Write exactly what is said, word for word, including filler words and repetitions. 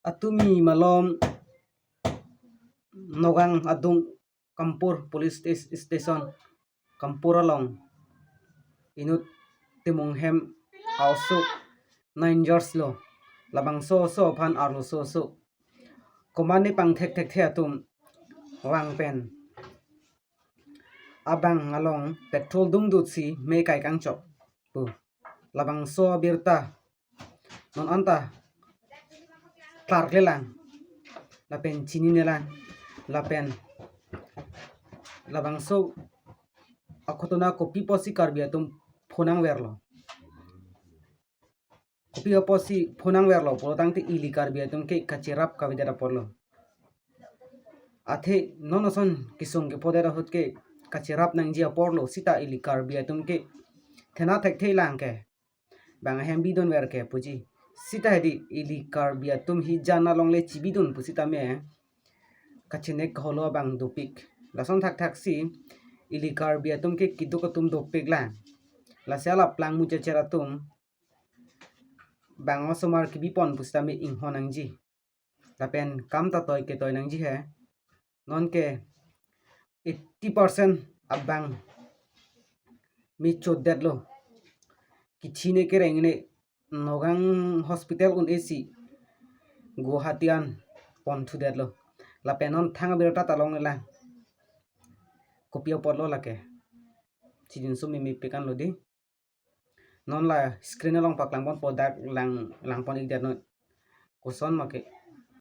Atumi malom Nagaon adung Kampur police sta- station, Kampur along inut Timung hem a-oso nine years lo, labangso oso aphan arloso oso komatne pangthek thekthe atum vang pen abang along petrol dungdutsi me kai kangchok pu labangso abirta non anta klarklelang lapen chininelang lapen labangso akhotona kopi apotsi Karbi atum phonangverlo. Kopi apotsi phonangverlo pulo tangte ili Karbi atum ke kacherap kavedet apotlo. Athe non ason kesung kephodet ahut ke kacherap nangji aporlo sita ili Karbi atum ke thena thekthelang ke bang ahem bidunver ke puji. Sita hedi ili Karbi atum hi jan alongle chibidun pusitame kachenek kaholo abang dopik. Lason thakthaksi ili Karbi atum ke keduk atum dopiklang. Lasi alaplang muchachar atum bang osomar kebipon pusitame inghon nangji. Lapen kam ta toi ketoi nangji he. Nonke eighty percent abang me chodetlo. Kechine kerengne Nagaon hospital un-esi Guwahati an ponthudetlo. Lapen non thang abirta ta longlelang. Kopi apotlo lake. Chijinso mimi pekan lo di. Non la screen along paklangponpo, dak lang langpon-ikdet non. Koson make